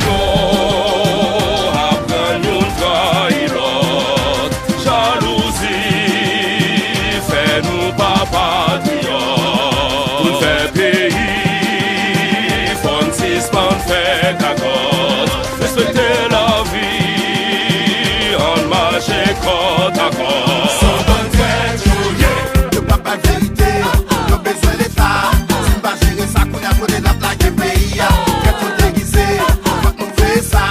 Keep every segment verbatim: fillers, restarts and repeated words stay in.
Yo aprann youn trayi lòt. Jalouzi fè nou pa patriyòt. Pou n fè peyi, fò n sispann fè kakòt. Respekte lavi, ann mache kòtakòt. Se yon bann trèt yo ye, yo p ap bay verite, yo bezwen Leta. Si n pa jere sa kounye a, kote n ap lage peyi a? Trèt yo degize, fòk nou veye sa.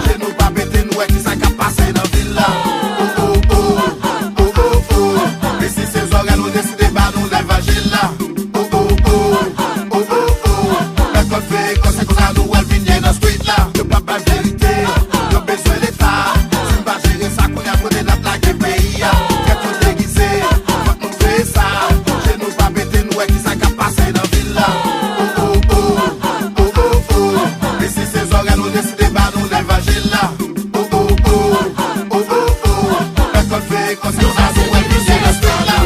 Je nou pa pete, nou wè kisa k ap pase nan vil la. Oh, oh, oh, oh, oh, oh. Mesi se zòrèy nou deside ba nou levanjil la. Oh, oh, oh, oh, oh, oh. Lè kòd veye kò, se konsa nou wè l vin ye nan street la. Yo p ap bay verite, yo bezwen Leta. Si n pa jere sa kounye a, kote n ap lage peyi a? Trèt yo degize, fòk nou veye sa. Je nou pa pete, nou wè kisa k ap pase nan vil la. Oh, oh, oh, oh, oh, oh. Mesi se zòrèy nou deside ba nou levanjil la. Oh, oh, oh, oh, oh, oh. Lè kòd veye kò, se konsa nou wè l vin ye nan street la.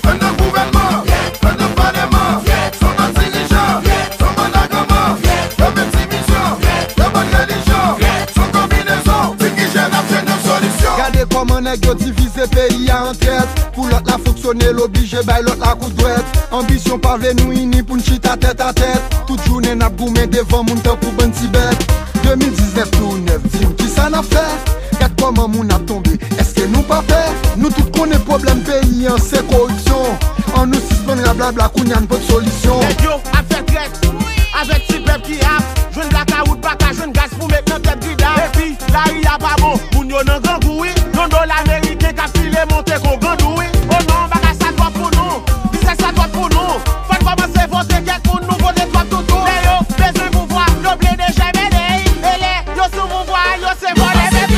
Ann nan gouvènman, ann nan palèman, se yon bann dirijan, se yon bann aganman, yon menm ti vizyon, yon bann relijyon, se yon konbinezon, ti ki jèn ap jwenn yon solisyon. Gade kòman nèg yo divize peyi a an trèt. Pou lòt la fonksyone, l oblije bay lòt la kout dwèt. Anbisyon pa vle nou ini pou n chita tèt a tèt. Tout jounen n ap goumen devan moun tankou bann ti bèt. De mil diznèf tou nèf, di m kisa n ap fè? Gad kòman moun ap tonbe, èske nou pa pè? Nou tout konnen pwoblèm peyi an se koripsyon. Ann nou sispann rablabla, kounye a n pot solisyon. Nèg yo ap fè trèt avèk ti pèp ki ap jwenn blakawout, pa ka jwenn gaz pou met nan tèt grida. Epi lari a pa bon, moun yo nan grangou wi. Yon dola meriken k ap file monte kon grandou wi. O non, bagay sa twòp pou nou, biznis sa twòp pou nou. Fò n kòmanse vote kèk moun, nou vote twòp toutou. Lè yo bezwen pouvwa, yo plede jèbèdèy. E lè yo sou pouvwa, yo se vòlè bèbèy.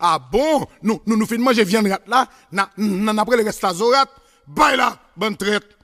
Ah bon? Nou, nou, nou fin manje vyann rat la, n a, n a, n ap rele rès la zo rat. Bay la, bann trèt.